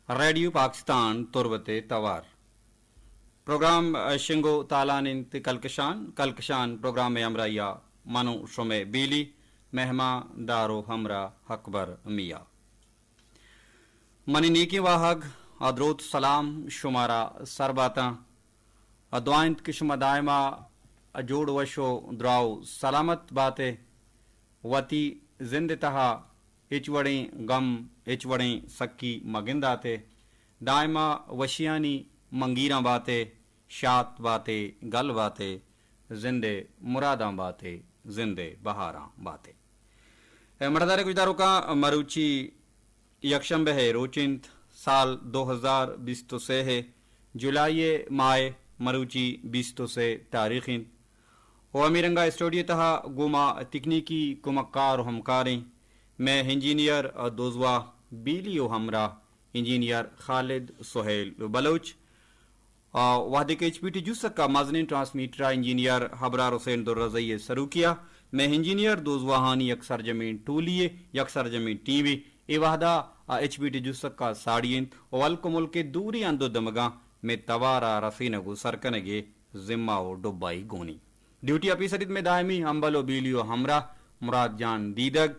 ریڈیو پاکستان تربت ءِ توار۔ پروگرام شنگ ءُ تالان اِنت کلکشان۔ کلکشان پروگرام ءِ ہمراہی ءَ من ءُ شمئے بیلی مہمان دار ءُ ہمراہ اکبر میاں۔ منی نیکیں واہگ ءُ دروت سلام شمارا سر باتاں۔ ءُ دعا اِنت کہ شما دائما جوڑ وش ءُ دراہ ءُ سلامت بات ئے۔ وتی زند ءِ تہا ہچ وڑیں گم، ہچ وڑیں سکی مہ گندات ئے۔ دائما وشیانی منگیراں بات ئے، شات بات ئے، گل بات ئے، زند ءِ مراداں بات ئے، زند ءِ بہاراں بات ئے۔ اے مڑداریں گوشداروکاں، مروچی یکشنبہ ءِ روچ اِنت، سال دو ہزار بیست ءُ سے ءِ جولائی ءِ ماہ ءِ مروچی بیست ءُ سے تاریخ اِنت۔ ءُ ہمے رنگا اسٹوڈیو ءِ تہا گوں ما تکنیکی کمکار ءُ ہمکاریں مئے انجینئر دوزواہ بیلی ءُ ہمراہ انجینئر خالد سہیل بلوچ۔ آ، وہدے کہ ایچ پی ٹی جسک ءِ مزنیں ٹرانسمیٹر ءِ انجینئر ابرار حسین درزئی ءِ سروکی ءَ مئے انجینئر دوزواہانی یک سرجمیں ٹولی ءِ، یک سرجمیں ٹیمے اے وہدا، آ، ایچ پی ٹی جسک ءَ ساڑی اِنت ءُ ہلک ءُ ملک ءِ دوریں ہند ءُ دمگاں مئے توار ءَ رسینگ ءُ سر کنگ ءِ ذمہ ءُ ڈبہ ءَ گون اِنت۔ ڈیوٹی آفیسر اِنت مئے دائمی ہمبل ءُ بیلی ءُ ہمراہ مراد جان دیدگ۔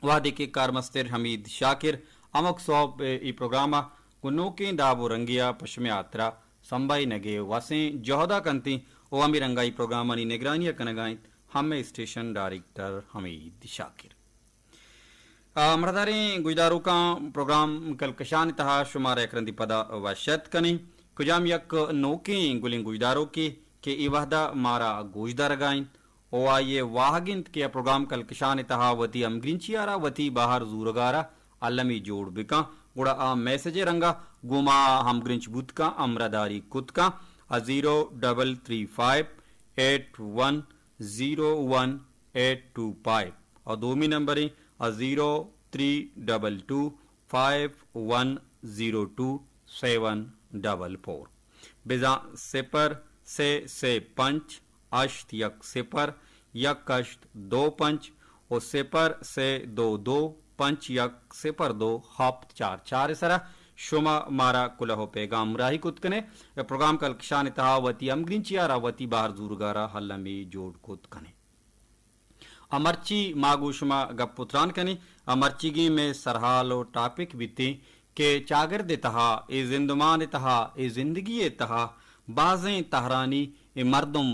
وہدے کہ کارمستر حمید شاکر ہمک سہب ءِ اے پروگرام ءَ گوں نوکیں داب ءُ رنگے ءَ پہ شمئے ہاترا سمبھائینگ ءِ وسیں جہد ءَ کنت اِنت ءُ ہمے رنگا اے پروگرامانی نگرانی ءَ کنگ ءَ اِنت ہمے اسٹیشن ڈائریکٹر حمید شاکر۔ آ، مڑداریں گوشداروکاں، پروگرام کلکشان ءِ تہا شمارا یک رندے پدا وش اتک کنیں۔ کجام یک نوکیں گلیں گوشداروکے کہ اے وہدا مارا گوشدارگا اِنت ءُ آئی ءِ واہگ اِنت کہ آ پروگرام کلکشان ءِ تہا وتی ہمگرنچی ءَ را، وتی بہر زورگ ءَ را المی جوڑ بکن، گڑا آ میسج ءِ رنگا گوں ما ہمگرنچ بوت کن، ہمراہداری کت کن۔ آ zero double three five eight one zero one eight two five ءُ دومی نمبر ایں آ zero three double two five one zero two seven double four. بزاں صفر سے سے پنچ ہشت یک صفر یک ہشت دو پنچ ءُ صفر سے دو دو پنچ یک صفر دو ہپت چار چار ءِ سرا شما مارا کلوہ ءُ پیغام راہی کت کن ئے۔ اے پروگرام کلکشان ءِ تہا وتی ہمگرنچی ءَ را، وتی بہر زورگ ءَ را المی جوڑ کت کن ئے۔ ءُ مرچی ما گوں شما گپ ءُ تران کنیں، ءُ مرچیگیں مئے سرحال ءُ ٹاپک بیتیں کہ چاگرد ءِ تہا، اے زندمان ءِ تہا، اے زندگی ءِ تہا بازیں تہرانی اے مردم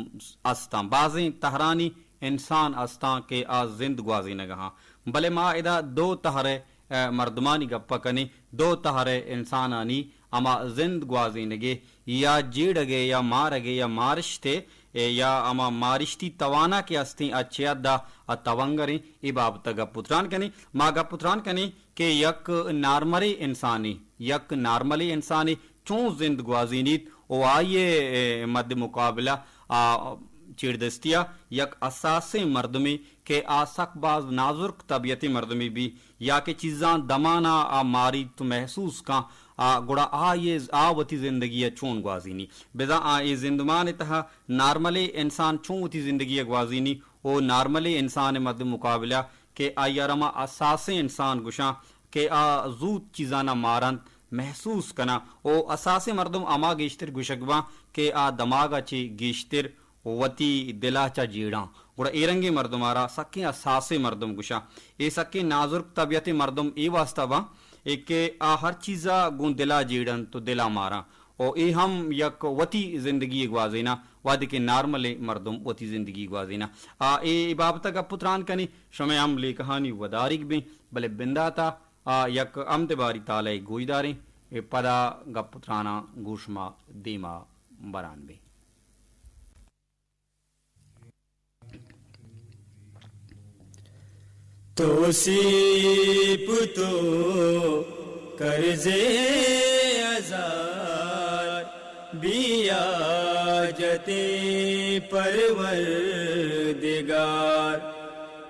استاں، بازیں تہرانی انسان استاں کہ آ زند گوازینگ ءَ آں۔ بلے ما ادا دو تہر ءِ، اے، مردمانی گپ ءَ کنیں، دو تہر ءِ انسانانی ہما زند گوازینگ ءِ یا جیڑگ ءِ یا مارگ ءِ یا مارشت ءِ، اے، یا ہما مارشتی توانا کہ استیں آ چے حد ءَ آ توانگریں، اے بابت ءَ گپ ءُ تران کنیں۔ ما گپ ءُ تران کنیں کہ یک نارملیں انسانے، یک نارملیں انسانے چون زند گوازینیت ءُ آئی ءِ، اے، مد مقابلہ ءَ چیردستی ءَ یک حساسیں مردمے کہ آ سک باز نازرک طبیعتیں مردمے بی یا کہ چیزاں دمان ءَ آ ماریت ءُ محسوس کن، آ، گڑا آئی ءِ، آ وتی زندگی ءَ چون گوازینی؟ بزاں آ اے زندمان ءِ تہا نارملیں انسان چون وتی زندگی ءَ گوازینی ءُ نارملیں انسان ءِ مد مقابلہ کہ آئی ءَ را ما حساسیں انسان گوشاں کہ آ زوت چیزاں مارنت، محسوس کناں ءُ حساسیں مردم ہما گیشتر گوشگ باں کہ آ دماغ ءَ چہ گیشتر وتی دل ءَ چہ جیڑاں، گڑا اے رنگیں مردم ءَ را سکیں حساسیں مردم گوشاں۔ اے سکیں نازرک طبیعتیں مردم اے واسطہ باں اے کہ آ ہر چیز ءَ گوں دل ءَ جیڑنت ءُ دل ءَ ماراں۔ ءُ اے ہم یک وتی زندگی گوازیناں، وہدے کہ نارملیں مردم وتی زندگی گوازیناں۔ آ، اے، اے بابت ءَ گپ ءُ تران کنیں، شمئے ہم لیکہانی وداریگ بیں، بلے بندات ءَ، آ، یک ہمد باری تالہ ئے گوشداریں، اے پدا گپ ءُ تراناں گوں شما دیما بران بیں۔ توسیپ تو کرزے ہزار، بی حاجتیں پروردگار۔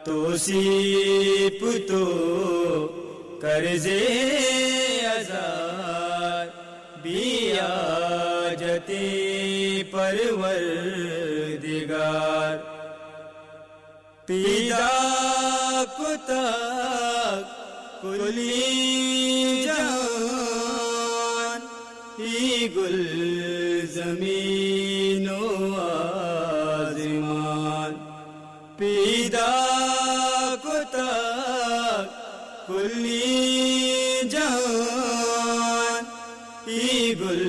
توسیپ تو کرزے ہزار، بی حاجتیں پروردگار۔ پیدا کتگ کلیں جہان زمین و آزمان پیدا کتگ کلی جہان، ای گل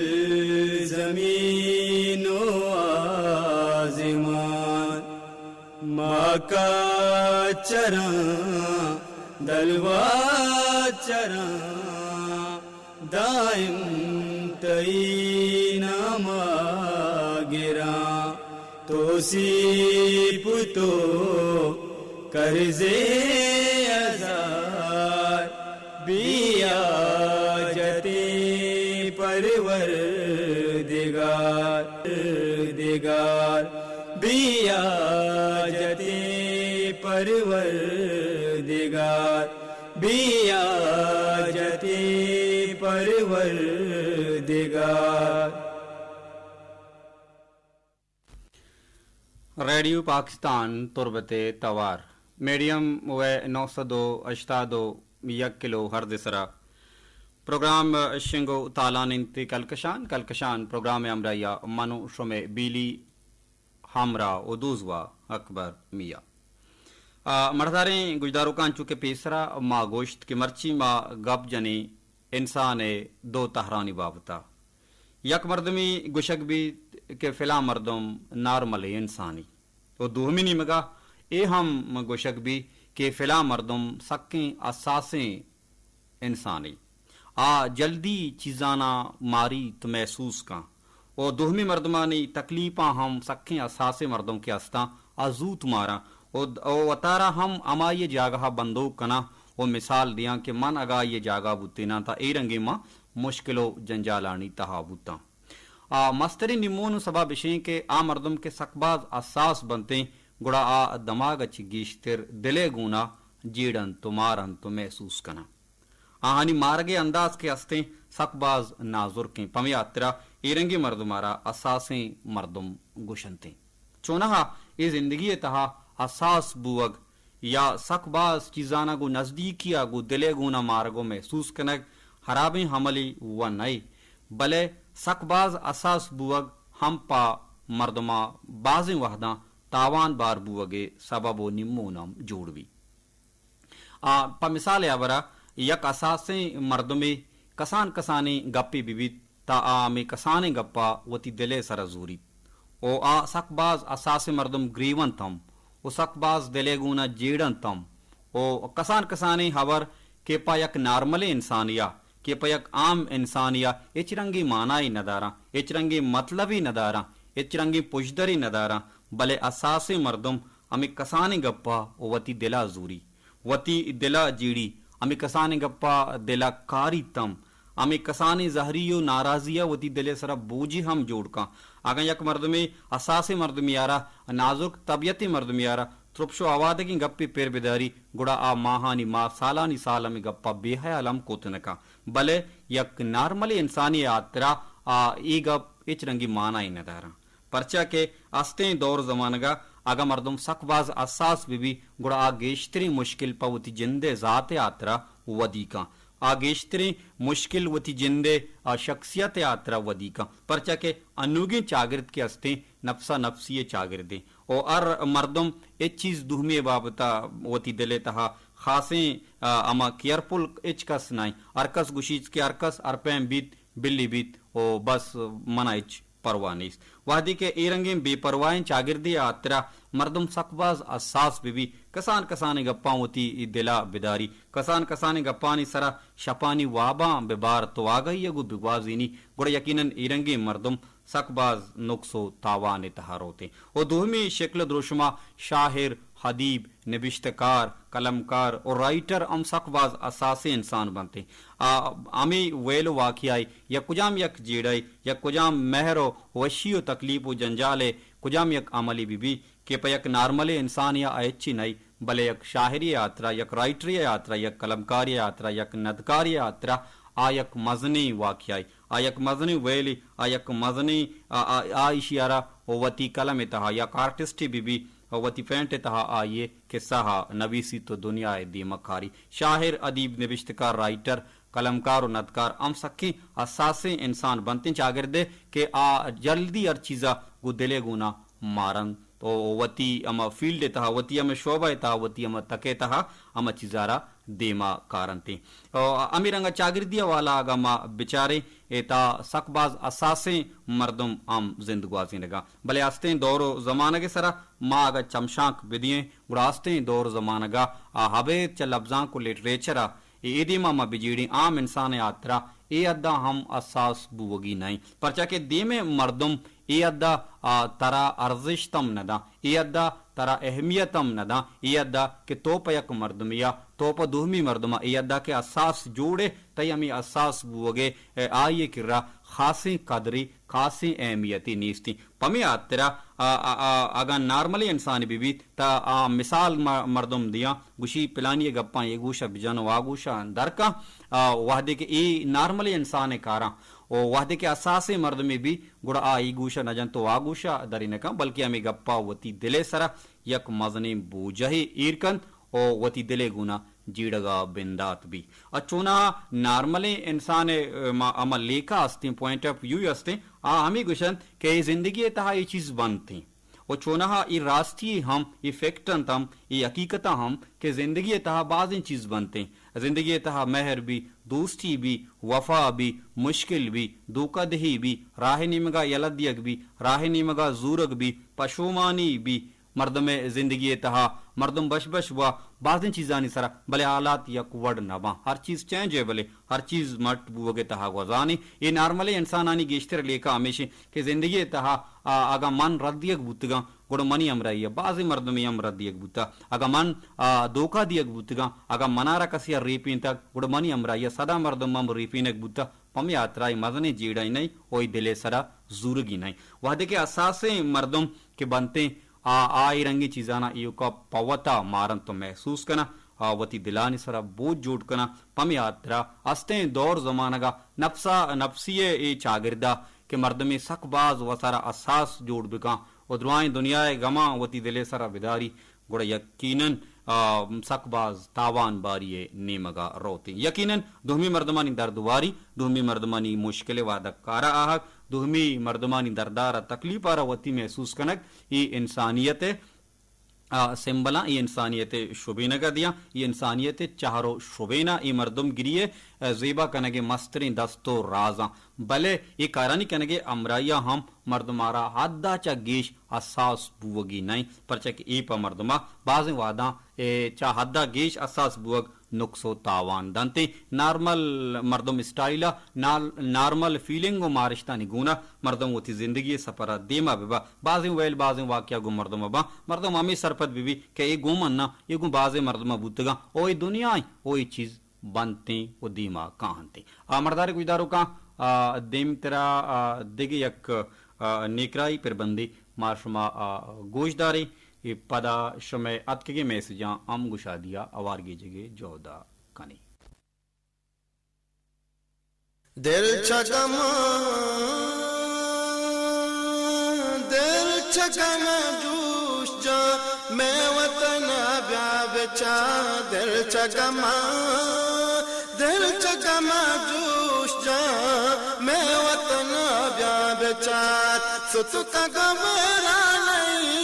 زمین و آزمان۔ ما کچراں دلوا چراں، دائم تئی نام ءَ گراں۔ توسیپ تو قرض ہزار، بی حاجتیں پروردگار، دگار۔ بی حاجتیں پروردگار، بی حاجتیں پروردگار۔ ریڈیو پاکستان تربت ءِ توار، میڈیم ویو نو سد و ہشتاد و یک کلو ہرتز ءِ سرا پروگرام شنگ و تالان انت۔ کلکشان، کلکشان پروگرام ءِ ہمراہی ءَ من و شمے بیلی ہمراہ و دوزواہ اکبر میاں۔ آ، مڑداریں گوشداروکاں، چو کہ پیسرا ما گوشت کہ مرچی ما گپ جنیں انسان ءِ دو تہرانی بابت ءَ۔ یک مردمے گوشگ بیت کہ فلاں مردم نارملیں انسانے، و دومی نیمگا اے ہم گوشگ بیت کہ فلاں مردم سکیں حساسیں انسانے، آ جلدی چیزاناں ماریت، محسوس کن، و دومی مردمانی تکلیفاں ہم سکیں حساسیں مردم کہ ہستاں، آ زوت ماراں، و، و وتارا ہم ہمائی جاگہ بندوک کناں، و مثال دیاں کہ من اگاں آئی جاگہ بوتیناں تہ اے رنگیں من مشکل و جنجالانی تہا بوتاں۔ آ مستریں نیمون و سبب اشیں کہ آ مردم کہ سک باز حساس بنتیں، گڑا آ دماغ ءَ چہ گیشتر دل ءِ گونا جیڑ انت و مار انت و محسوس کناں۔ آہانی مارگ ءِ انداز کہ استیں، سک باز نازرکیں۔ پمے ہاترا اے رنگیں مردم ءَ را حساسیں مردم گوشنتیں۔ چونہا اے زندگی ءِ تہا حساس بوگ یا سک باز چیزاناں گوں نزدیکی ءَ گوں دل ءِ گونا مارگ و محسوس کنگ ہرابیں عملے و نئے، بلے سک باز حساس بوگ ہم پہ مردماں بازیں وہداں تاوان بار بوگ ءِ سبب و نیمون ہم جوڑ بی۔ آ، پہ مثال ءِ ہبرا یک حساسیں مردمے کسان کسانیں گپے بہ بیت، تہ آ ہمے کسانیں گپا وتی دل ءِ سرا زوریت۔ و آ سک باز حساسیں مردم گریونت ہم، و سک باز دل ءِ گونا جیڑنت ہم۔ و کسان کسانیں ہبر کہ پہ یک نارملیں انسانیا، کہ پہ یک عام انسانیا ہچ رنگیں معنائے نداراں، ہچ رنگیں مطلبے نداراں، ہچ رنگیں پژدرے نداراں، بلے حساسیں مردم ہمے کسانیں گپا وتی دلا زوری، وتی دلا جیڑی، ہمے کسانیں گپا دلا کاریت ہم، ہمے کسانیں زہری و ناراضی ءَ وتی دل ءِ سرا بوجے ہم جوڑ کن۔ اگاں یک مردمے، حساسیں مردمے ءَ را، نازرک طبیعتیں مردمے ءَ را ترپش و آوادگیں گپے پر بداری، گڑا آ ماہانی ماہ، سالانی سال ہمے گپا بے حیال ہم کت نہ کن۔ بلے یک نارملیں انسانے ءِ ہاترا آ اے گپ ہچ رنگیں معنائے نداراں۔ پرچا کہ استیں دور زمانگا اگاں مردم سک باز حساس بہ بی، گڑا آ گیشتریں مشکل پہ وتی جند ءِ ذات ءِ ہاترا ودی کن۔ آ گیشتریں مشکل وتی جند ءِ، آ، شخصیت ءِ ہاترا ودی کن۔ پرچا کہ انوگیں چاگرد کہ استیں، نفسا نفسی ءِ چاگردیں۔ و ہر مردم ہچ چیز دومی ءِ بابتا وتی دل ءِ تہا خاصیں، آ، ہما کیئرفل ہچ کس نہ ایں۔ ہر کس گوشیت کہ ہر کس ہر پیم بیت، بلی بیت و بس، منا ہچ پرواہ نیست۔ وہدے کہ اے رنگیں بے پرواہیں چاگردے ءِ ہاترا مردم سک باز حساس بہ بی، کسان کسانیں گپاں وتی دلا بداری، کسان کسانیں گپانی سرا شپانی واباں بہ بارت و آگہی ءَ گوں بگوازینی، گڑا یقیناً اے رنگیں مردم سک باز نقص و تاوان ءِ تہا روتیں۔ و دومی شکل ءُ دروشما شاعر، ادیب، نبشتہ کار، قلمکار و رائٹر ہم سک باز حساسیں انسان بنتیں۔ آ ہمے ویل و واقعہ ءَ یا کجام یک جیڑہ ءَ یا کجام مہر و وشی و تکلیف و جنجال ءَ کجام یک عملے بہ بی کہ پہ یک نارملیں انسانے ءَ آ ہچی نہ ای، بلے یک شاعرے ءِ ہاترا، یک رائٹرے ءِ ہاترا، یک قلمکارے ءِ ہاترا، یک ندکارے ءِ ہاترا آ یک مزنیں واقعہ ءَ، آ یک مزنیں ویلے، آ یک مزنیں، آ، آ، آ ایشی ءَ را وتی قلم ءِ تہا یک آرٹسٹے بہ بی، وتی پینٹ ءِ تہا آئی ءِ قصہ ءَ نویسیت و دنیا ءِ دیما کاری۔ شاعر، ادیب، نبشتہ کار، رائٹر، قلمکار و ندکار ہم سکیں حساسیں انسان بنتیں چاگردے کہ آ جلدی ہر چیزا گوں دلے گونا مارنت و وتی ہما فیلڈ تہا، وتی ہما شعبہ تہا، وتی ہما تکے تہا ہما چیزارا دیما کارنتیں۔ و ہمے رنگا چاگردی حوالہ اگاں ما بچاریں، اے تا سک باز حساسیں مردم ہم زند گوازینگا، بلے استیں دور و زمانگ سرا ما اگاں چمشانک بدییں، گڑا استیں دور زمانگا آ ابید چہ لبزانک و لٹریچرا اے، اے دیما ما بجیڑیں، عام انسان ء ہاترا اے حدا ہم حساس بوگی نہ انت، پرچا کہ دیمے مردم اے حدا، آ، ترا ارزشت ہم نہ داں، اے حدا ترا اہمیت ہم نہ داں، اے حدا کہ تو پہ یک مردمے ء، تو پہ دومی مردم ء اے حدا کہ حساس جوڑ ئے، تئی ہمے حساس بوگ ء، آئی ء کرا خاصیں قدرے، خاصیں اہمیتے نیست انت۔ پمے ہاترا، آ، آ، آ، اگاں نارملیں انسانے بہ بیت، تا آ مثال م-، مردم دیاں، گوشی پلانی ء گپاں اے گوشا بجن و آ گوشا درکاں، آ، وہدے کہ اے نارملیں انسانے کاراں و وہدے کہ حساسیں مردمے بی، گڑا آ اے گوشا نہ جنت و آ گوشا درینکاں، بلکہ ہمے گپا وتی دلے سرا یک مزنیں بوجہے ایر کنت و وتی دلے گونا جیڑگا بندات بی۔ ء چوناہا نارملیں انسان ء، ما، ہما لیکہ استیں، پوائنٹ آف ویو استیں، آ ہمے گوشنت کہ اے زندگی ء تہا اے چیز بنتیں۔ و چوناہا اے راستی ہم، اے فیکٹ انت ہم، اے حقیقت ہم کہ زندگی ء تہا بازیں چیز بنتیں۔ زندگی ء تہا مہر بی، دوستی بی، وفا بی، مشکل بی، دھوکہ دہی بی، راہ نیمگا یلہ دیگ بی، راہ نیمگا زورگ بی، پشومانی بی، مردم ء زندگی ء تہا مردم بش بش بوا بازیں چیزانی سرا، بلے حالات یک وڑ نہ باں۔ ہر چیز چینج ء، بلے ہر چیز مٹ بوگ ء تہا گوزانے۔ اے نارملیں انسانانی گیشتر لیکہ ہمیش انت کہ زندگی ء تہا، آ، اگاں من رد دیگ بوتگاں، گڑا منی ہمراہی ء بازیں مردمے ہم رد دیگ بوتہ۔ اگاں من، آ، دھوکہ دیگ بوتگاں، اگاں منارا کسے ء ریپینتگ، گڑا منی ہمراہی ء سدا مردم ہم ریپینگ بوتہ۔ پمے ہاترا اے مزنیں جیڑہ نہ انت و اے دل ء سرا زورگی نہ انت۔ وہدے کہ حساسیں مردم کہ بنتیں، آ، آ اے رنگیں چیزاناں ایوکا پہ وتا مارنت و محسوس کناں، آ وتی دلانی سرا بوجھ جوڑ کناں۔ پمے ہاترا استیں دور زمانگا نفسا، نفسی ء اے چاگردا کہ مردمے سک باز وتارا حساس جوڑ بکاں و درائیں دنیا ء گماں وتی دل ء سرا بداری، گڑا یقیناً، آ، سک باز تاوان باری ء نیمگا روتیں۔ یقیناً دومی مردمانی دردواری، دومی مردمانی مشکل ء وہدکارا آہگ، دومی مردمانی دردارا تکلیفارا وتی محسوس کنگ، اے انسانیت ء، آ، سمبلاں، اے انسانیت ء شبینگ ء دیاں، اے انسانیت ء چہر و شبیناں، اے مردم گری ء، آ، زیبا کنگ ء مستریں دست و رازاں۔ بلے اے کارانی کنگ ء ہمراہی ء ہم مردم آرا حد ء چہ گیش حساس بوگی نہ انت، پرچا کہ اے پہ مردم ء بازیں وہداں، اے، چہ حد ء گیش حساس بوگ نقص و تاوان دنت۔ نارمل مردم اسٹائل ء، نار-، نارمل فیلنگ و مارشتانی گون ء مردم وتی زندگی ء سفر ء دیما بہ با۔ بازیں ویل، بازیں واقعہ گوں مردم ء باں، مردم ہمے سرپد بہ بی کہ اے گوں من نہ، اے گوں بازیں مردم ء بوتگاں، او اے دنیا ء، او اے چیز بنتیں و دیما کاہنتیں۔ آ، مردار گوشداروکاں، آ، دیمترا، آ، دگہ یک، آ، نیکرائی پربندے ما شما، آ، گوش داریں۔ اے پدا شمئے اتکگیں میسجاں ہم گشادیا اوار گیجگے جہدا کنیں۔ دل چہ گماں، دل چہ گماں جوش جان، مئے وطن ءَ بیا بچار۔ دل چہ گماں، دل چہ گماں جوش جان، مئے وطن ءَ بیا بچار۔ ستکگ ءُ ویرانئی،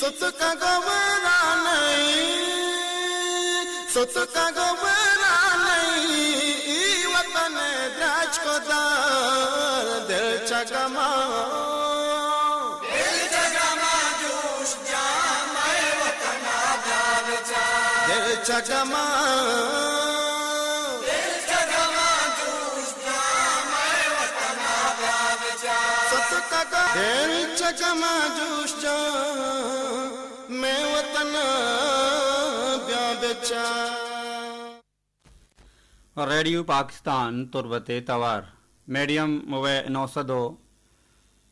ستکگ ءُ ویرانئی، ستکگ ءُ ویرانئی، اے وطن ءِ درچک ءُ دار۔ دل چہ گماں، دل چہ گماں جوش جان، مئے وطن ءَ بیا بچار۔ دل چہ گماں، دل چہ گماں جوش جان، مئے وطن ءَ بیا بچار۔ ستکگ ءُ، دل چہ گماں جوش جان، مئے وطن ءَ بیا بچار۔ ریڈیو پاکستان تربت ءِ توار، میڈیم ویو نو سد ءُ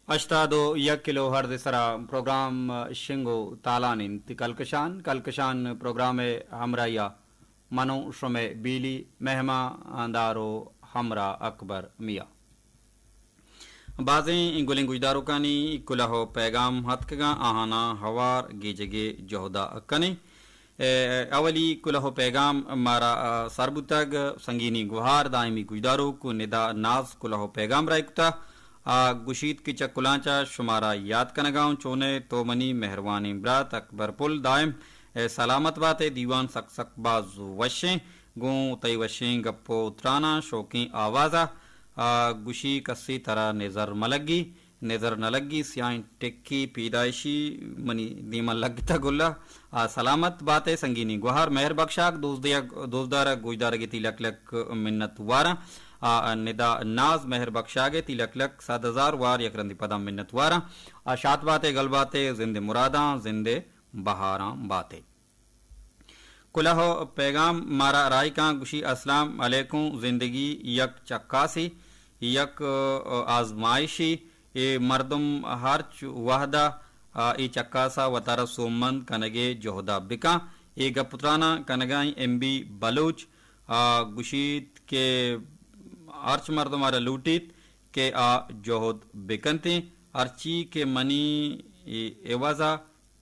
ہشتاد ءُ یک کلو ہرٹز ءِ سرا پروگرام شنگ ءُ تالان اِنت۔ کلکشان، کلکشان پروگرام ءِ ہمراہی ءَ من ءُ شمئے بیلی مہماندار ءُ ہمراہ اکبر میاں۔ بازیں گلیں گوشداروکانی کلوہ ءُ پیغام اتکگاں، آہاناں ہوار گیجگ ءِ جہد ءَ کنیں۔ اے، اولی کلہ و پیگام مارا، آ، سر بوتگ، سنگینی گوہار، دائمی گوشداروک و ندا ناز کلہ و پیگام راہی کتا۔ آ، گوشیت کہ چہ کلانچا شمارا یات کنگا اوں، چونے تو منی مہروانیں برات اکبر پل دائم، اے، سلامت باتے، دیوان سک سک باز وشیں، گوں تئی وشیں گپ و تراناں شوکیں آوازا، آ، گوشی کسی ترا نظر ملگی۔ نظر نہ لگی، سیاہیں ٹکی پیدائشی منی دیما لگتا گلا۔ آ، سلامت باتے سنگینی گوہار مہر بخشاگ دوزدیگ، دوزدارگ گوشدارگے تی لک لک منت واراں۔ آ، ندا ناز مہر بخشاگے تی لک لک صد ہزار وار یک رندی پدا منت واراں۔ آ، شات باتے گل باتے زند مراداں زند بہاراں باتے۔ کلہ و پیگام مارا راہی کاں گوشی، السلام علیکم، زندگی یک چکاسی، یک، آ، آزمائشی، اے مردم ہرچ وہدا، آ، اے چکاسا وتارا سوبمند کنگے جہدا بکاں۔ اے گپ ترانا کنگائیں ایم بی بلوچ، آ، گوشیت کہ ہرچ مردم آرا لوٹیت کہ آ جہد بکنتیں، ہرچی کہ منی اے عوضا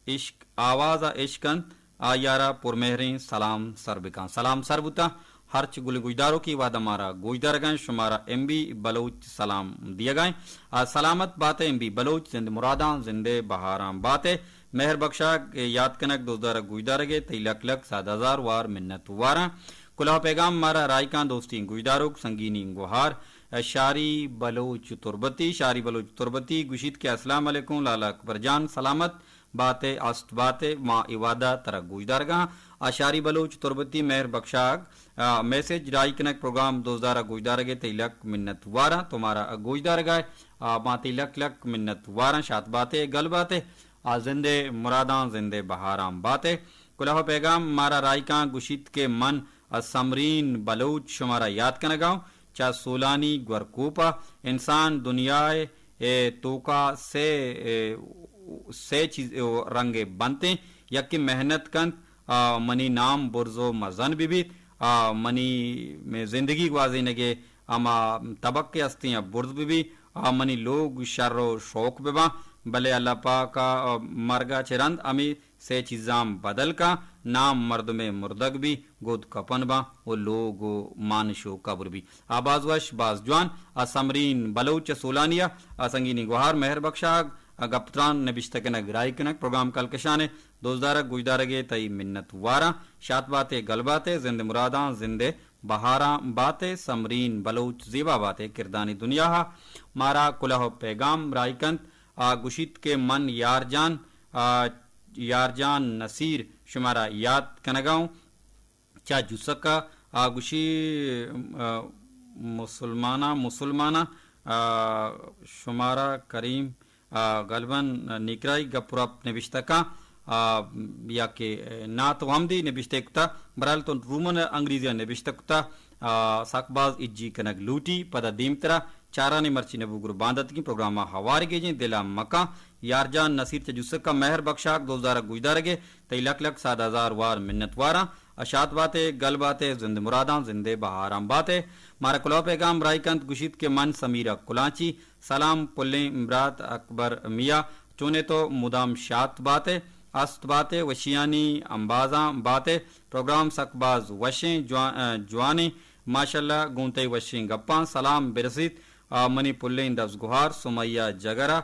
عشق آواز ء عشق انت، آئی ء را پرمہریں سلام سر بکن۔ سلام سر بوتاں ہرچ گل گوشداروکے وہدہ مارا گوشدارگاں، شمارا ایم بی بلوچ سلام دیگائیں۔ آ، سلامت بات ایم بی بلوچ، زند مراداں زند بہاراں بات۔ مہر بخشاگ یات کنگ دوزدارگ گوشدارگے تئی لک لک صد ہزار وار منت واراں۔ کلہ پیغام مارا رائکاں دوستیں گوشداروک سنگینی گوہار، شاری بلوچ تربتی، شاری بلوچ تربتی گوشیت کہ السلام علیکم لالا اکبر جان، سلامت بات ئے، است بات ئے، ما اے وہدا ترا گوشدارگاں۔ آ شاری بلوچ تربتی مہر بخشاگ، آ، میسج راہی کنگ پروگرام دوزدارا گوشدارگے تئی لک منت واراں، تو مارا گوشدارگائے، آ، ما تئی لک لک منت واراں، شات بات ئے، گل بات ئے، آ زندے مراداں زندے بہاراں بات ئے۔ کلہ پیغام مارا راہی کاں گوشیت کہ من سمرین بلوچ شمارا یات کنگا اوں۔ چہ سولانی گورکوپ ء انسان دنیا ء توکا سے، سے چیز رنگ بنتیں، یکے محنت کنت، آ، منی نام برز و مزن بہ بیت، آ، منی زندگی گوازینگے ہما تبک ء ہستیں برز بہ بیت، آ، منی لوگ شر و شوق بہ باں، بلے اللہ پاک ء مرگ ء چہ رند ہمے سے چیزاں بدل کن، نام مردمے مردگ بی، گد کپن باں و لوگ و مانش و قبر بی۔ آ باز وش، باز جوان، آ سمرین بلوچ سولانی ء، آ سنگینی گوہار مہر بخشاگ، آ گپ تران نبشتہ کنگ، راہی کنگ، پروگرام کلکشانے، دوزدارگ، گوشدارگے تئی منت واراں، شات باتے، گل باتے، زند مراداں، زندے بہاراں باتے، سمرین بلوچ زیبا باتے، کردانی دنیا ء مارا کلہ و پیغام راہی کنت، آ گوشیت کہ من یار جان، آ، یار جان نصیر شمارا یات کنگا اوں۔ چا جوسکا، آ، گوشی، آ، مسلمانا، مسلمانا، آ، شمارا کریم، آ، غالباً نیکرائی گپ رپ نبشتہ کاں، آ، یا کہ نات و ہمدی نبشتہ کتا، برحال تو رومن انگریزی نبشتہ کتا، آ، سک باز اجی کنگ لوٹی، پدا دیمترا چارانی مرچی نبوگر باندتگیں پروگرام ء ہوار گیجیں دل ء مکاں۔ یار جان نصیر چہ جوسک ء مہر بخشاک دوزدار ء گوشدارگ ء تئی لک لک ساد ہزار وار منت واراں۔ اشات بات ء گل بات ء زند مراداں زند ء بہاراں بات ء۔ مارا کلوہ پیغام براہی کنت گوشیت کہ من سمیرہ کلانچی سلام پلیں برات اکبر میاں چونے تو مدام شات بات ء است بات ء وشیانی امبازاں بات ء پروگرام سک باز وشیں جوان، جوانیں ماشاءاللہ گوں تئی وشیں گپاں سلام برسیت۔ آ، منی پلیں دزگوہار سمیہ جگرا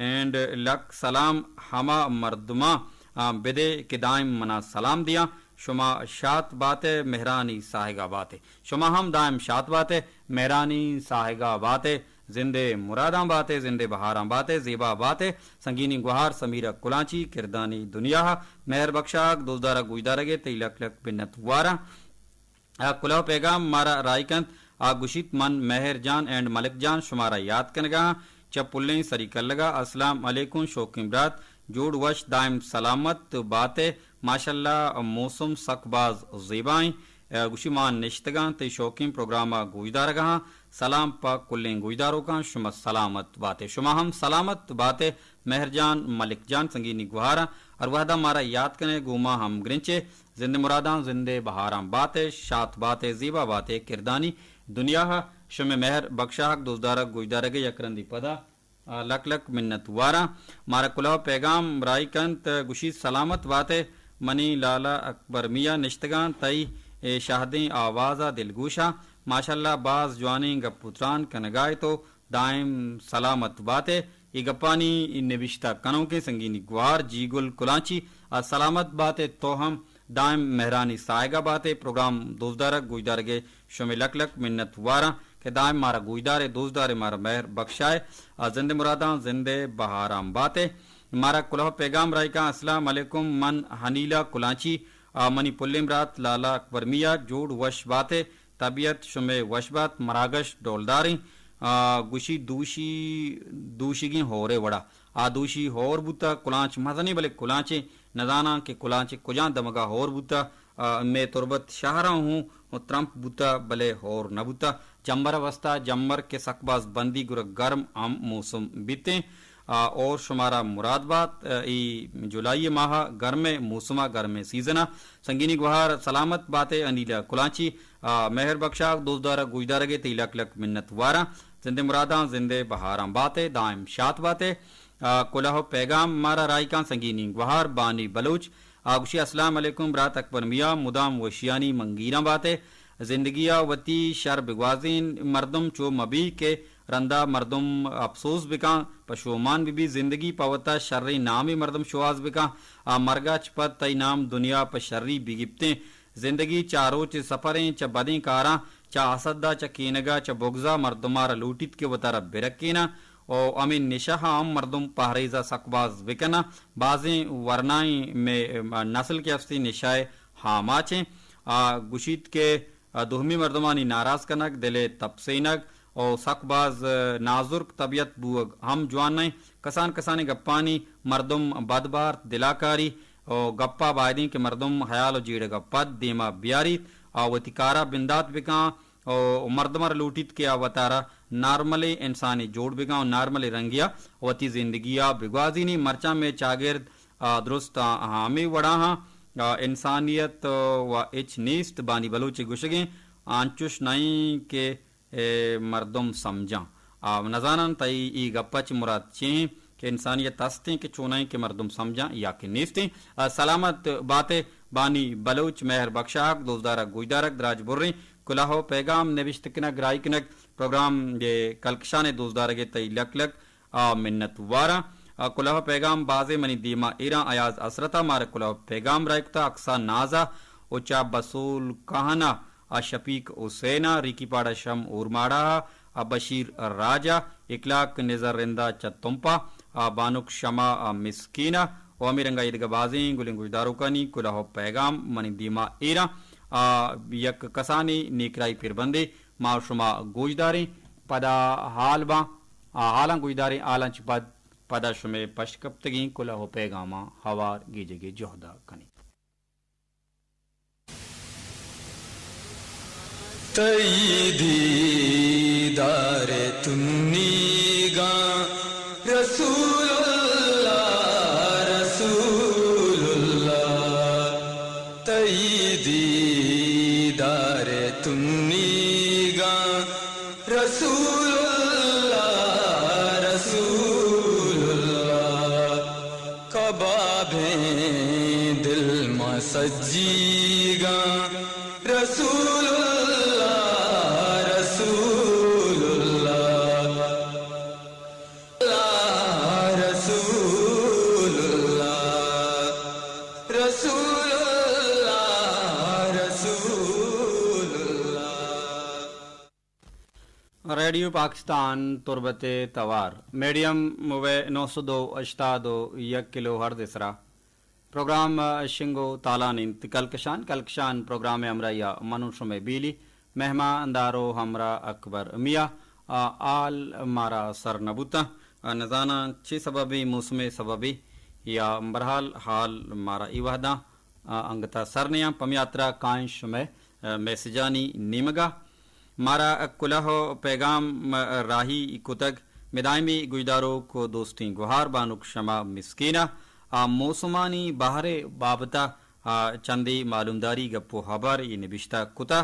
اینڈ لک سلام ہما مردماں، آ، بدے کہ دائم منا سلام دیاں۔ شما شات بات ء مہرانی ساہگا بات ء۔ شما ہم دائم شات بات ء مہرانی ساہگا بات ء۔ زندے مراداں بات ء، زندے بہاراں بات ء، زیبا بات ء۔ سنگینی گوہار سمیرہ کلانچی کردانی دنیا ء مہر بخشاک دوزدارا گوشدارگ ء تئی لک لک منت واراں۔ آ کلوہ پیغام مارا راہی کنت، آ گوشیت، من مہر جان اینڈ ملک جان شمارا یات کنگا آں، چہ پلیں سری کلگا۔ السلام علیکم شوقیں برات، جوڑ وش دائم سلامت بات ئے۔ ماشاءاللہ موسم سک باز زیبائیں۔ آ گوشی ما نشتگاں تئی شوقیں پروگراما گوشدارگا آں۔ سلام پہ کلیں گوشداروکاں، شما سلامت بات ئے۔ شما ہم سلامت بات ئے۔ مہر جان، ملک جان سنگینی گوہاراں ہر وہدا مارا یات کنے گوں ما ہم گرنچے۔ زند مراداں زندے بہاراں بات ئے، شات بات ئے، زیبا بات ئے، کردانی دنیا ء شمے مہر بخشاہگ دوزدارگ گوشدارگ ء یک رندی پدا، آ، لک لک منت واراں۔ مارا کلوہ پیغام راہی کنت، گوشی سلامت بات ئے، منی لالا اکبر میاں نشتگاں تئی اے شہدیں آواز ء دلگوشاں۔ ماشاءاللہ باز جوانیں گپ و تران کنگائے تو۔ دائم سلامت بات ئے۔ اے گپانی نبشتہ کنوکیں سنگینی گوہار جی گل کلانچی ء سلامت بات ئے۔ تو ہم دائم مہرانی ساہگ ء بات ئے۔ پروگرام دوستدارگ گوشدارگ ء شمے لک لک منت واراں کہ دائم مارا گوشدار ئے، دوستدار ئے، مارا مہر بخشائے۔ آ زند مراداں زند بہاراں بات ئے۔ مارا کلوہ پیغام رائیکاں، السلام علیکم، من حنیلہ کلانچی، آ منی پلیں برات لالا اکبر میاں جوڑ وش بات ئے۔ طبیعت شمئے وش بات، مراگش ڈولداریں۔ آ، گوشی دوشی، دوشیگیں ہورے وڑا۔ آ دوشی ہور بوتا، کلانچ مزنیں بلے کلانچے نزاناں کہ کلانچے کجام دمگا ہور بوتا۔ آ، مئے تربت شہراں ہوں ترمپ بوتا بلے ہور نہ بوتا۔ جمبر وستا جمبر کہ سک باز بندی گرا گرم ہم موسم بیتیں۔ آ، اور شمارا مراد بات، آ، ای جولائی ماہ گرم موسم گرم سیزن۔ سنگینی گوہار سلامت بات ئے انیلا کلانچی۔ آ، مہر بخشاک دوستدار ء گوشدارگ ء تئی لک لک منت واراں۔ زند مراداں زند بہاراں بات ئے، دائم شات بات ئے۔ آ، کلہ و پیغام مارا رائیکاں سنگینی گوہار بانی بلوچ۔ آ، گوشی السلام علیکم برات اکبر میاں، مدام وشیانی منگیراں بات ئے۔ زندگی ء وتی شر بگوازین مردم چو مبی کہ رندا مردم اپسوز بکاں، پشومان ببی۔ زندگی پہ وتا شریں نامے مردم شوہاز بکاں۔ آ، مرگا چہ پد تئی نام دنیا پہ شری بگپتیں۔ زندگی چہ روچ سپریں، چہ بدیں کاراں، چہ حسد ء، چہ کینگ ء، چہ بگز ء مردم ء را لوٹیت کہ وتارا برکیناں و ہمے نشہ ء ہم مردم پہریز ء سک باز بکناں۔ بازیں ورنائیں مئے نسل کہ ہستی نشہ ء آماچیں۔ آ گوشیت کہ دومی مردمانی ناراض کنگ، دل ء تپسینگ و سک باز نازرک طبیعت بوگ ہم جوان نہ انت۔ کسان کسانیں گپانی مردم بد بارت، دلاکاری و گپا بائدیں کہ مردم حیال و جیڑگا پد دیما بیاریت، آ وتی کارا بندات بکاں و مردم را لوٹیت کہ آ وتارا نارملیں انسانے جوڑ بکاں و نارملیں رنگیا وتی زندگیا بگوازینی۔ مرچاں مئے چاگرد آ، درست آ، ہمے وڑا ہاں، آ، انسانیت، آ، و ہچ نیست۔ بانی بلوچ گوشگیں، آنچوش نئیں کہ، اے، مردم سمجھاں۔ آ، نزاناں تئی ای گپ چ مراد چی ہیں کہ انسانیت ہستیں کہ چونائیں کہ مردم سمجھاں یا کہ نیستیں۔ آ، سلامت باتے بانی بلوچ، مہر بخشاک، دوستدارک، گوشدارک، دراج بریں، کلاہ و پیغام نبشت کنگ، راہی کنگ، پروگرام یہ کلکشان دوستدارگ تئی لک لک آ منت واراں۔ آ کلوہ پیغام بازیں منی دیما ایراں۔ ایاز حسرت ء مارا کلوہ پیغام راہ کتا، اکسا ناز ء و چا بسول کہن ء آ شفیق حسین ء ریکی پاڑ ء شم اورماڑا ء آ بشیر راج ء اکلاک نظر رند ء چہ تمپ ء آ بانک شما ء مسکین ء و ہمے رنگ ء ایدگہ بازیں گلیں گوشداروکانی کلوہ پیغام منی دیما ایراں۔ آ یک کسانیں نیکراہی پربندے ما شما گوشداریں، پدا حال باں۔ آ، حالاں گوشداریں، حالاں چہ پد، پدا شمئے پشت کپتگیں کلہ و پیغاماں ہوار گیجگے جہدا کنیں۔ تئی دیدار تنیگاں رسول اللہ، رسول اللہ۔ تئی دیدار تنیگاں رسول اللہ، رسول اللہ۔ کبابیں دل ما سجیگاں رسول اللہ، رسول اللہ۔ اللہ رسول اللہ، رسول اللہ، رسول اللہ۔ ریڈیو پاکستان تربت توار، میڈیم ویو نو سد و ہشتاد و یک کلو ہرتز سرا پروگرام شنگ و تالان انت۔ کلکشان، کلکشان پروگرام ہمراہی من و شمے بیلی۔ مہماندار و ہمراہ اکبر میاں۔ آ، حال مارا سر نہ بوتاں۔ آ، نزاناں چے سببے، موسم سببے یا بہرحال حال مارا اے وہداں، آ، انگتا سر نیاں۔ پمیاترا کائیں شمئے، آ، میسجانی نیمگا۔ مارا کلہ و پیغام، آ، راہی کتگ۔ مدائمی گوشداروک و دوستیں گوہار بانک شما مسکینا۔ آ، موسمانی بہر بابتا آ، چندے معلومداری گپ و ہبر اے نبشتہ کتہ۔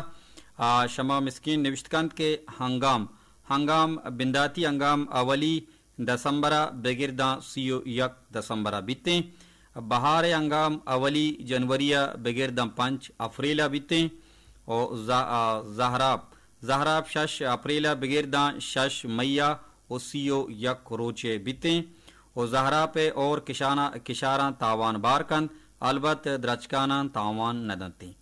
آ، شما مسکین نبشت کنت کہ ہنگام، ہنگام بنداتی ہنگام اولی دسمبر ء بگر داں سی و یک دسمبر ء بیتیں۔ بہار ءِ ہنگام اولی جنوری ءَ بگر داں پنچ اپریل ءَ بیتیں و ز-، آ، زہراب، زہراب شش اپریل ءَ بگر داں شش مئی ءَ و سی و یک روچے بیتیں و زہراپ ءِ اور کشاناں، کشاراں تاوان بار کنت، البت درچکاناں تاوان نہ دنتیں۔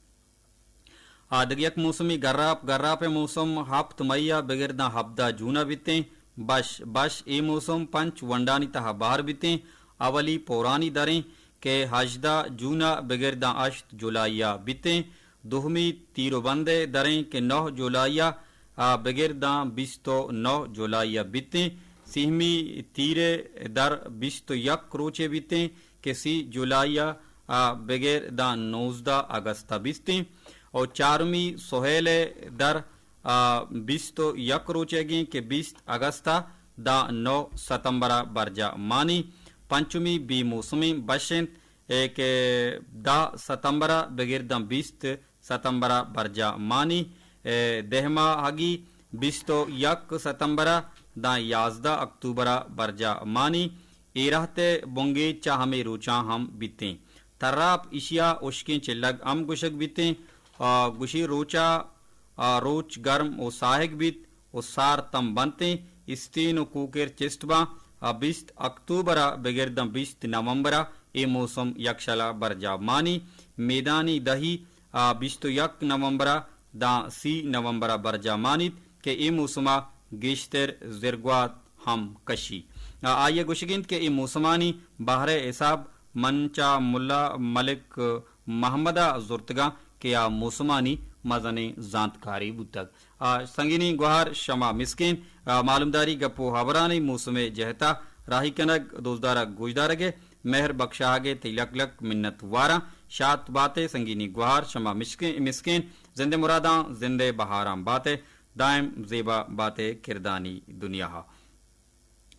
آ دگہ یک موسمی گراپ، گراپ ءِ موسم ہپت مئی ءَ بگر داں ہبدہ جون ءَ بیتیں۔ بش، بش اے موسم پنچ ونڈانی تہا بہر بیتیں۔ اولی پورانی دریں کہ ہژدہ جون ءَ بگر داں ہشت جولائی ءَ بیتیں۔ دومی تیر و بند ءِ دریں کہ نہ جولائی ءَ، آ، بگر داں بیست و نہ جولائی ءَ بیتیں۔ سیمی تیر ءِ در بیست و یک روچے بیتیں کہ سی جولائی ءَ، آ، بگر داں نوزدہ اگست ءَ بیستیں۔ و چارمی سہیل ءِ در، آ، بیست و یک روچیگیں کہ بیست اگست ءَ داں نو ستمبر ءَ برجا مانی۔ پنچمی بے موسمیں بش انت، اے کہ دہ ستمبر ءَ بگر داں بیست ستمبر ءَ برجا مانی۔ اے دہماہگی بیست و یک ستمبر ءَ داں یازدہ اکتوبر ءَ برجا مانی۔ اے رہت ءِ بنگیج چہ ہمے روچاں ہم بیتیں۔ تراپ ایشی ءَ ہشکیں چلگ ہم گوشگ بیتیں۔ آ، گوشی روچ ءَ، آ، روچ گرم و ساہگ بیت و سار تم بنتیں، استین و کوکر چست باں۔ آ، بیست اکتوبر ءَ بگر داں بیست نومبر ءَ اے موسم یکشل ءَ برجا مانی۔ میدانی دہی، آ، بیست و یک نومبر ءَ داں سی نومبر ءَ برجا مانیت کہ اے موسم ءَ گیشتر زرگوات ہم کشی۔ آ، آئی ءِ گوشگ انت کہ اے موسمانی بہر ءِ حساب من چہ ملا ملک محمد ءَ زرتگاں کہ آ موسمانی مزنیں زانتکارے بوتگ۔ آ، سنگینیں گوہار شما مسکین، آ، معلومداری گپ و ہبرانی موسم ءِ جہت ءَ راہی کنگ، دوستدار ءَ گوشدارگ ءِ مہر بکشاہگ ءِ تئی لک لک منت واراں۔ شات بات ئے سنگینیں گوہار شما مشکین، مسکین، زند ءِ مراداں زند ءِ بہاراں بات ئے۔ دائم زیبا بات ئے کردانی دنیا ءَ۔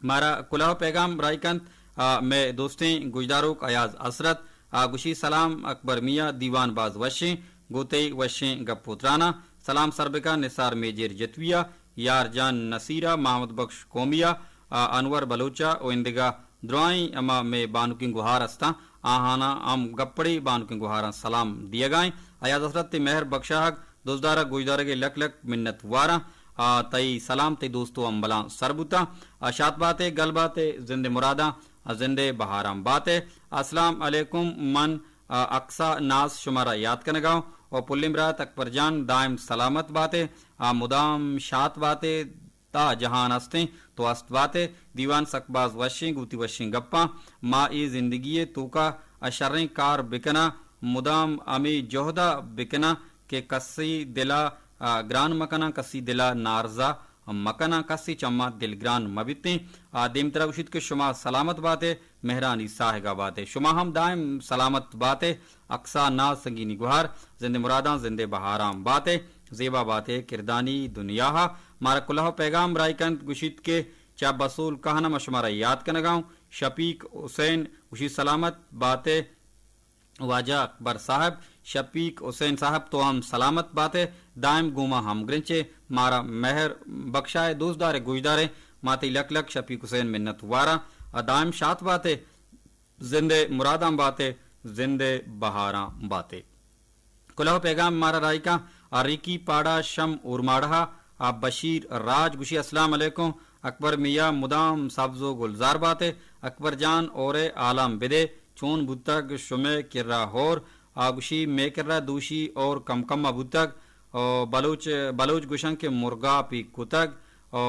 مارا کلوہ پیغام راہی کنت، آ، مئے دوستیں گوشداروک ایاز حسرت، آ، گوشی سلام اکبر میاں، دیوان باز وشیں، گوں تئی وشیں گپ و تراناں۔ سلام سر بکن نثار میجر جتوی ءَ، یار جان نصیر ءَ، محمد بخش قومی ءَ، آ، انور بلوچ ءَ و اندگہ درائیں ہما مئے بانکیں گوہار ہستاں، آہاناں ہم گپڑے بانکیں گوہاراں سلام دیگائیں۔ ایاز حسرت تئی مہر بکشاہگ، دوستدار ءَ گوشدارگ ءِ لک لک منت واراں۔ آ، تئی سلام تئی دوست و ہمبلاں سر بوتاں۔ آ، شات بات ئے، گل بات ئے، زند ءِ مراداں، آ، زند ءِ بہاراں بات ئے۔ السلام علیکم، من، آ، اقصی ناز شمارا یات کنگا اوں۔ و پلیں برات اکبر جان دائم سلامت بات ئے، آ، مدام شات بات ئے، تا جہان ہستیں تو ہست بات ئے۔ دیوان سک باز وشیں گوں وتی وشیں گپاں۔ ما اے زندگی ءِ توکا ءَ شریں کار بکناں، مدام ہمے جہد ءَ بکناں کہ کسی دل ءَ، آ، گران مکناں، کسی دل ءَ نارزا مکناں، کسی چماں دلگران مبیتیں۔ آ، دیمترا گوشیت کہ شما سلامت بات ئے، مہرانی ساہگا بات ئے۔ شما ہم دائم سلامت بات ئے۔ اقصی ناز سنگینی گوہار، زند ءِ مراداں زند ءِ بہاراں بات ئے۔ زیبا بات ئے کردانی دنیا ءَ۔ مارا کلوہ پیغام راہی کنت، گوشیت کہ چہ بسول کہن ءَ ما شمارا یات کنگا اوں۔ شفیق حسین گوشی سلامت بات ئے واجہ اکبر صاحب۔ شفیق حسین صاحب تو ہم سلامت بات ئے، دائم گوں ما ہمگرنچ ئے، مارا مہر بکشائے، دوستدار ئے، گوشدار ئے، ما تئی لک لک شفیق حسین منت واراں۔ آ، دائم شات بات ئے۔ زند ءِ مراداں بات ئے، زند ءِ بہاراں بات ئے۔ کلوہ پیغام مارا راہی کاں، آ، ریکی پاڑا شم اورماڑہ ءَ، آ، بشیر راج گوشی السلام علیکم، اکبر میاں مدام سبز و گلزار بات ئے، اکبر جان اورے حالاں بدے، چون بوتگ شمئے کرا ہور؟ آ گوشی مئے کرا دوشی اور کم کم ءَ بوتگ، او بلوچ، بلوچ گوشن کہ مرگاپی کتگ، او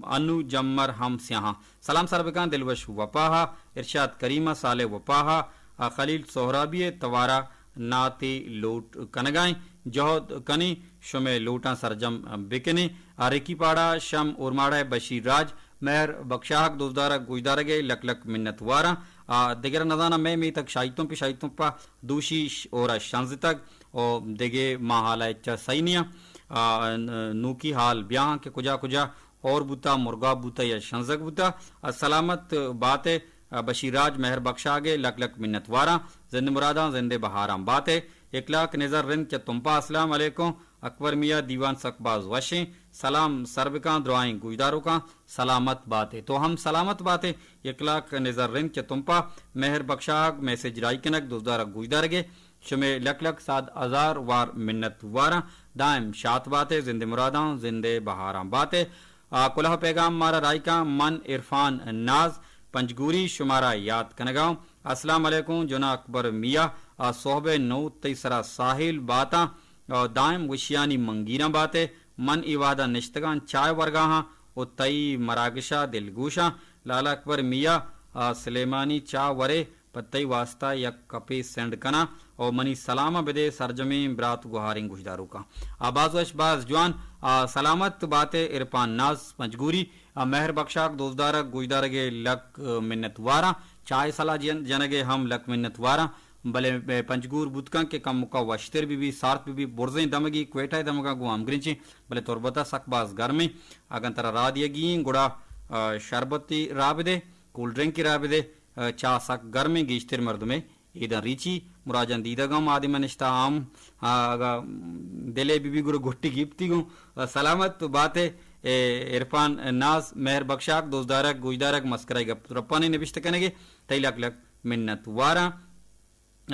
انو جمر ہم سیاہاں۔ سلام سر بکن دلوش وپا ءَ، ارشاد کریم ءَ، صالح وپا ءَ، آ، خلیل سہرابی ءِ توارا ناتے لوٹ کنگائیں۔ جہد کنیں شمئے لوٹاں سرجم بکنیں۔ آ، ریکی پاڑا شم اورماڑہ ءِ بشیر راج، مہر بکشاہگ، دوستدار ءَ گوشدارگ ءِ لک لک منت واراں۔ آ، دگر نزاناں مئے میتگ شاہی تمپ، شاہی تمپ ءَ دوشی ش-، اور ءَ شنزتگ۔ او دگہ ماں حال ءَ چہ سہی نیاں۔ آ، ن-، نوکی حال بیاہاں کہ کجا کجا اور بوتا، مرگاپ بوتا یا شنزگ بوتا۔ آ، سلامت بات ئے، آ، بشیر راج مہر بکشاگ ئے لک لک منت واراں۔ زند مراداں زند بہاراں بات ئے۔ اخلاق نظر رند چہ تمپا السلام علیکم۔ اکبر میاں، دیوان سک باز وشیں۔ سلام سر بکاں درائیں گوشداروکاں، سلامت باتے۔ تو ہم سلامت باتے۔ یک لاکھ نظر رند چہ تمپا۔ مہر بخشاگ، میسج راہی کنگ، دوزدارگ گوشدارگے، شمے لک لک ساد ہزار وار منت واراں۔ دائم شات باتے، زندے مراداں، زندے بہاراں باتے۔ آ، کلہ پیغام مارا راہی کاں، من عرفان ناز پنجگوری شمارا یات کنگاؤں۔ السلام علیکم جناح اکبر میاں، آ، صحب نو تئی سرا ساحل باتاں، آ، دائم وشیانی منگیراں باتے۔ من اے وہدا نشتگاں چائے ورگاہاں و تئی مراگشا دلگوشاں۔ لالا اکبر میاں، آ، سلیمانی چا ورے، پہ تئی واسطہ یک کپے سینڈ کناں و منی سلاماں بدے سرجمیں برات گوہاریں گوشداروکاں۔ آ، باز وش، باز جوان۔ آ، سلامت باتے عرفان ناز پنجگوری۔ آ، مہر بخشاک دوزدارگ گوشدارگے لک، آ، منت واراں۔ چائے سلا جن-، جنگے ہم لک منت واراں۔ بلے، آ، پنجگور بوتکاں کہ کمکا وشتر بی بی، سارت بی بی، برزیں دمگی کوئٹہ دمگا گوں ہمگرنچیں، بلے تربتا سک باز گرمیں۔ اگاں ترا راہ دیگی ایں گڑا، آ، شربتی راہ بدے، کول ڈرنکی راہ بدے۔ آ، چاہ سک گرمیں، گیشتر مردمے ایداں ریچی۔ مراجاں دیدگ ہم آدم نشتہ ہم، آ، اگاں دلے بی بی گڑا گٹی گیپتی گوں۔ آ، سلامت باتے، اے، عرفان ناز، مہر بخشاک، دوزدارگ، گوشدارگ، مسکرائی گپ رپانی نبشتہ کنگے، تئی لک لک منت واراں۔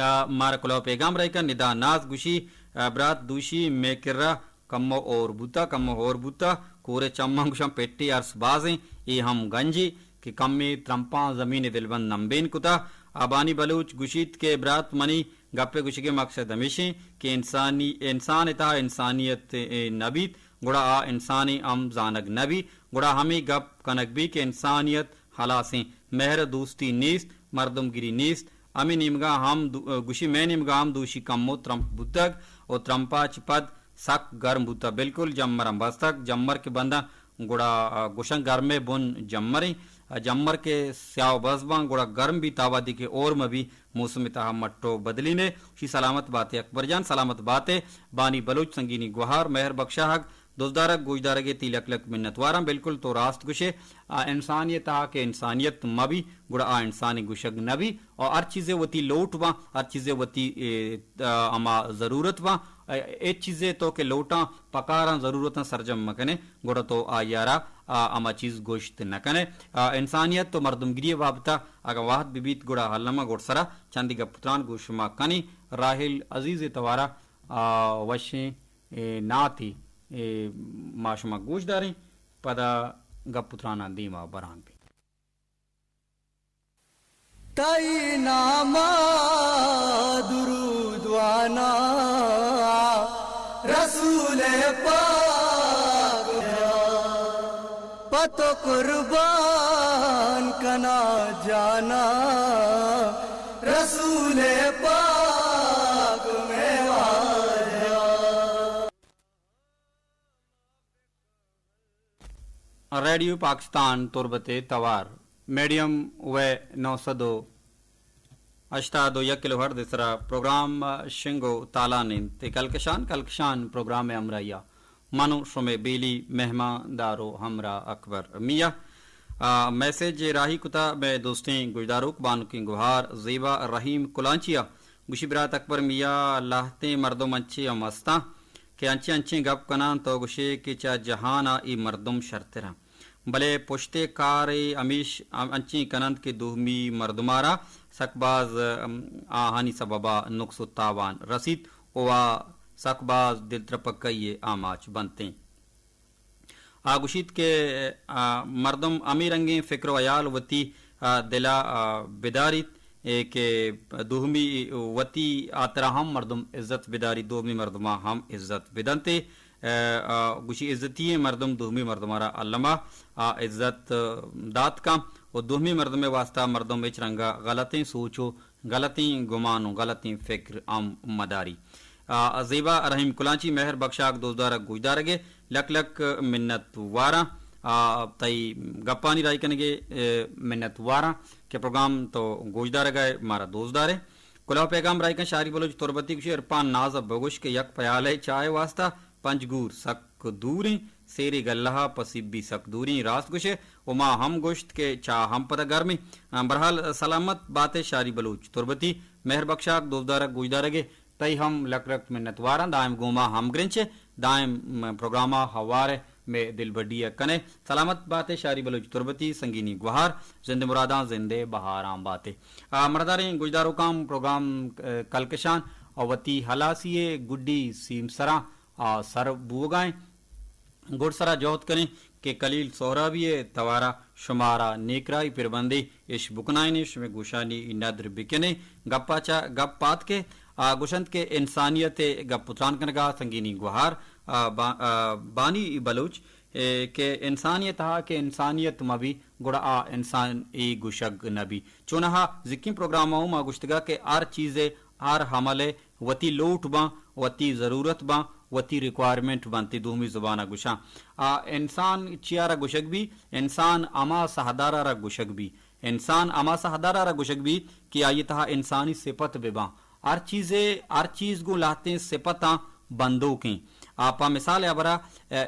آ، مارا کلوہ پیغام رہی کن، ندا ناز گوشی، آ، برات دوشی مے کرا کمو اور بوتا، کمو ہور بوتا، کورے چماں گوشاں پٹی ارس بازیں، اے ہم گنجی کہ کمے ترمپاں زمین دلبند نمبین کتا۔ آ، بانی بلوچ گوشیت کہ برات منی گپے گوشگے مقصد ہمیشیں کہ انسانی، انسان تہا انسانیت، اے، نبیت، گڑا آ انسانی ہم زانگ نبی، گڑا ہمے گپ کنگ بی کہ انسانیت ہلاسیں، مہر دوستی نیست، مردمگری نیست۔ ہمے نیمگا ہم دو-، گوشی مئے نیمگا ہم دوشی کمو ترمپ بوتگ و ترمپا چہ پد سک گرم بوتگ۔ بالکل جمر ہم بستگ، جمر کہ بنداں گڑا، آ، گوشن گرمے بن جمریں۔ آ، جمر کہ سیاہ و بز باں گڑا گرم بیت، آ وہدی کہ اور مہ بی، موسم تہا مٹو بدلینے۔ شی سلامت باتے اکبر جان، سلامت باتے۔ بانی بلوچ سنگینی گوہار، مہر بخشاہگ، دوزدارگ، گوشدارگے تئی لک لک منت واراں۔ بالکل تو راست گوشے، آ، انسانی تہا کہ انسانیت مہ بی، گڑا آ انسانی گوشگ نہ بی۔ اور ہر چیزے وتی لوٹ باں، ہر چیزے وتی، اے، آ، ہما ضرورت باں۔ اے، ہچ چیزے تو کہ لوٹاں، پکاراں، ضرورتاں سرجم مکنے، گڑا تو آئی ء را، آ، ہما چیز گوشت نہ کنے۔ آ، انسانیت و مردمگری ء بابت ء اگاں وہد بہ بیت، گڑا الم ء گڈسرا چندے گپ و تران گوں شما کنیں۔ راحل عزیز ء توار ء، آ، وشیں، اے، ناتے، اے، ما شما گوش داریں، پدا گپ و تراناں دیما بران بیں۔ تئی نام ء درود واناں، رسول پاک، پہ تو قربان کناں جاناں، رسول پاک مئے واجہ۔ ریڈیو پاکستان تربت ء توار، میڈیم ویو نو سد و ہشتاد و یک کلو ہرٹز ء سرا پروگرام شنگ و تالان انت۔ کلکشان، کلکشان پروگرام ء ہمراہی ء من و شمے بیلی مہمان دار و ہمراہ اکبر میاں۔ آ، میسج راہی کتا مئے دوستیں گوشداروک بانکیں گوہار زیبا رحیم کلانچی ء۔ گوشی، برات اکبر میاں، لہتیں مردم انچیں ہم استاں کہ انچیں انچیں گپ کناں، تو گوشے کہ چہ جہان ء اے مردم شرتراں، بلے پشتے کارے ہمیش انچیں کننت کہ دومی مردمارا سک باز، ام، آہانی سببا نقص و تاوان رسیت و آ سک باز دلترپکئی ء آماچ بنتیں۔ آ گوشیت کہ، آ، مردم ہمے رنگیں فکر و ہیال وتی، آ، دل ء، آ، بداریت، اے کہ دومی وتی ہاترا ہم مردم عزت بداریت، دومی مردماں ہم عزت بدنت۔ آ، آ، گوشی عزتی ئیں مردم دومی مردمارا الما، آ، عزت دات کن و دومی مردم ء واسطہ مردم ہچ رنگا غلطیں سوچ و غلطیں گمان و غلطیں فکر ہم مداری۔ آ، زیبا رحیم کلانچی، مہر بخشاک دوزدارگ گوشدارگے لک لک منت واراں۔ آ، تئی گپانی راہی کنگے، اے، منت واراں کہ پروگرام تو گوشدارگا ئے، مارا دوزدارے۔ کلوہ پیغام راہی کن شاری بلوچ تربتی گوشی، عرفان ناز ء بگوش کہ یک پیالہ چائے واسطہ پنجگور سک دوریں، سیرے گلہ ء پہ سبی سک دوریں، راست گوشے و ما ہم گوشت کہ چاہ ہم پدا گرمیں۔ آ، برحال سلامت باتے شاری بلوچ تربتی، مہر بخشاک دوزدارگ گوشدارگے، تئی ہم لک لک منت واراں، دائم گوں ما ہمگرنچے۔ دائم پروگرام ءَ ہوار ءَ مئے دلبڈی ءَ کن ئے۔ سلامت بات ئے شاری بلوچ تربتی، سنگینی گوہار، زند مراداں زند ءِ بہاراں بات ئے۔ آ، مڑداریں گوشداروکاں، پروگرام، آ، کلکشان ءَ وتی ہلاسی ءِ گڈی سیمسراں، آ، سر بوگ ءَ ایں۔ گڈسرا جہد کنیں کہ کلیل سہرابی ءِ توار ءَ شمارا نیکراہی پربندے اش بکنائینیں، شمئے گوشانی ندر بکنیں۔ گپ ءَ چہ گپ پاد کہ آ گوشنت کہ انسانیت ءِ گپ ءُ تران کنگ ءَ سنگینی گوہار، آ، با-، آ، بانی بلوچ، اے، کہ انسانی ءِ تہا کہ انسانیت مہ بی، گڑا آ انسان ءِ گوشگ نہ بی۔ چوناہا زکیں پروگرام ءَ ما گوشتگ ءَ کہ ہر چیز ءِ، ہر عمل ءِ وتی لوٹ باں، وتی ضرورت باں، وتی ریکوائرمنٹ باں، تی دومی زبان ءَ گوشاں۔ آ، انسان چیا را گوشگ بی؟ انسان ہما ساہدار ءَ را گوشگ بی۔ انسان ہما ساہدار ءَ را گوشگ بی کہ آئی ءِ تہا انسانی صفت بہ باں۔ ہر چیزے، ہر چیز گوں لہتیں صفتاں بندوکیں۔ آ، پہ مثال ءِ ہبرا، آ،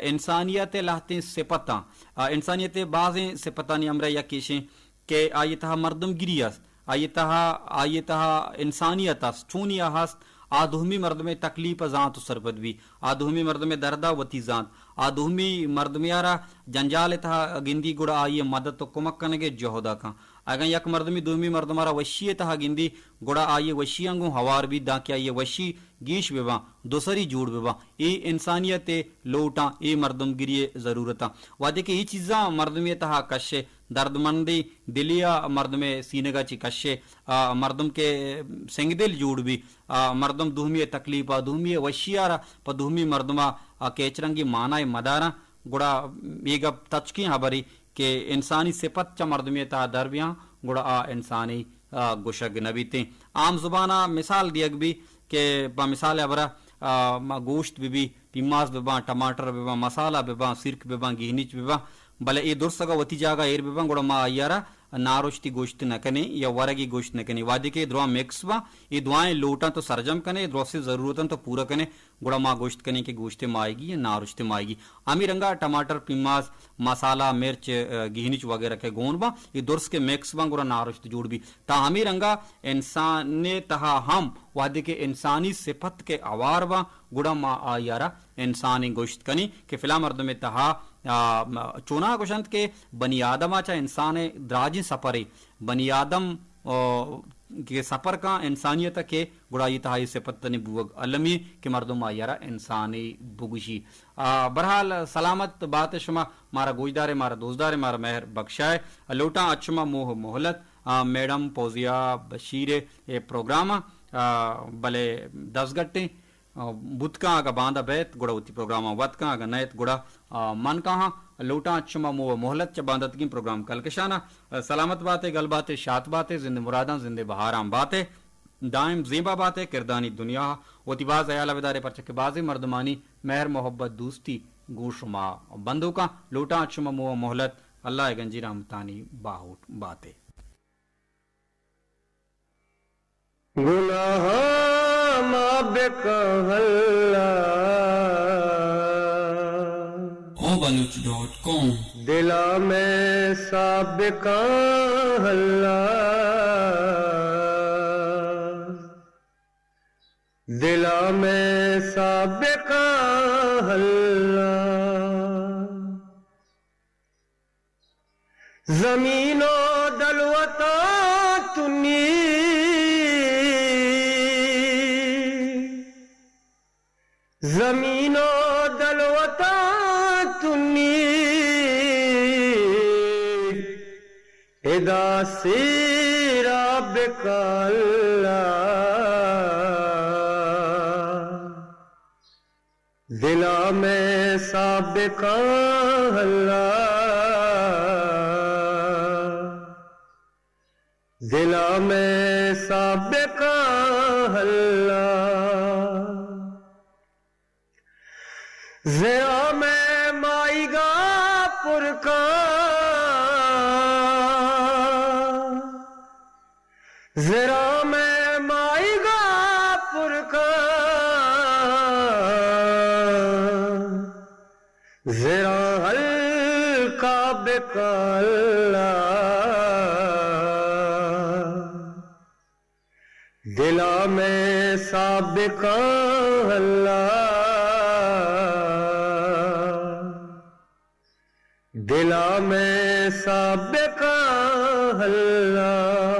انسانیت ءِ لہتیں صفتاں، آ، انسانیت ءِ بازیں صفتانی ہمراہ یک ایشیں کہ آئی ءِ تہا مردم گری است، آئی ءِ تہا، آئی ءِ تہا انسانیت است، چونی آ ہست، آ دومی مردم ءِ تکلیف ءَ زانت ءُ سرپد بی، آ دومی مردم ءِ درد ءَ وتی زانت، آ دومی مردمے ءَ را جنجال ءِ تہا گندی، گڑا آئی ءِ مدد ءُ کمک کنگ ءِ جہد ءَ کن۔ اگاں یک مردمے دومی مردم ءَ را وشی ءِ تہا گندی، گڑا آئی ءِ وشیاں گوں ہوار بیت، دانکہ آئی ءِ وشی گیش بہ باں، دوسری جوڑ بہ باں۔ اے انسانیت ءِ لوٹاں، اے مردمگری ءِ ضرورتاں۔ وہدے کہ اے چیزاں مردمے ءِ تہا کش ئے، دردمندیں دلے ءَ مردم ءِ سینگ ءَ چہ کش ئے، آ، مردم کہ سنگدل جوڑ بی، آ، مردم دومی ءِ تکلیف ءَ، دومی ءِ وشی ءَ را پہ دومی مردم ءَ، آ، کیچ رنگی مانا ءَ مداراں، گڑا اے گپ تچکیں ہبرے کہ انسانی صفت چہ مردمے ءِ تہا در بیاں، گڑا آ انسانی، آ، گوشگ نہ بیتیں۔ عام زبان ءَ مثال دیگ بی کہ پہ مثال ءِ ہبرا، آ، ما گوشت بہ بی، پیماز بہ باں، ٹماٹر بہ باں، مسالہ بہ باں، سرک بہ باں، گہنیچ بہ باں، بلے اے درس اگاں وتی جاگہ ایر بہ باں، گڑا ما آئی ءَ را نارشتی گوشت نہ کنیں یا ورگی گوشت نہ کنیں۔ وہدے کہ دراہ مکس باں، اے دراہیں لوٹاں تو سرجم کنیں، اے درسیں ضرورتاں تو پورا کنیں، گڑا ما گوشت کنیں کہ گوشت ماہیگی یا نارشت ماہیگی۔ ہمے رنگا ٹماٹر، پیماز، مسالہ، مرچ، آ، گہنیچ وغیرہ کہ گون باں، اے درس کہ مکس باں، گڑا نارشت جوڑ بی۔ تا ہمے رنگا انسان ءِ تہا ہم وہدے کہ انسانی صفت کہ ہوار باں، گڑا ما آئی ءَ را انسانے گوشت کنیں کہ فلاں مردم ءِ تہا، آ، چوناہا گوشنت کہ بنی آدم ءَ چہ انسان ءِ دراجیں سپرے، بنی آدم، آ، کہ سپر کن انسانیت ءَ کہ گڑا آئی ءِ تہا اے صفتانی بوگ المی کہ مردم آئی ءَ را انسانے بگوشی۔ آ، بہرحال سلامت بات ئے شما، مارا گوشدار ئے، مارا دوستدار ئے، مارا مہر بخشائے۔ لوٹاں اچ شما موہ مہلت، آ، میڈم فوزیہ بشیر ءِ اے پروگرام ءَ، آ، بلے دزگٹیں، آ، بوت کن اگاں باندا بیت گڑا وتی پروگرام ءَ وت کن، اگاں نہ ایت گڑا، آ، من کاہاں۔ لوٹاں اچ شما موہ مہلت چہ بانداتگیں پروگرام کلکشان ءَ۔ آ، سلامت بات ئے، گل بات ئے، شات بات ئے، زند مراداں زند بہاراں بات ئے۔ دائم زیبا بات ئے، کردانی دنیا ءَ وتی باز ہیال ءَ بدار ئے، پرچا کہ بازیں مردمانی مہر، محبت، دوستی گوں شما بندوکاں۔ لوٹاں اچ شما موہ مہلت، اللہ ءِ گنجیں رحمتانی باہوٹ بات ئے۔ گناہاں ما بکن اللہ۔ او بلوچ ڈاٹ کام۔ دلا میں صاف بکن اللہ۔ دلا میں صاف بکن اللہ۔ زمین و دلوتاں تنی، زمین و دلوتاں تنی، ادا سیرا بکن اللہ۔ دلا میں صاف بکن اللہ۔ دلا میں صاف بکن اللہ۔ زرا میں مائیگا پر کن۔ زرا میں مائیگا پر کن، زرا ہلکا بکن اللہ۔ دلا میں صاف بکن اللہ۔ دلا مئے سابقا اللہ۔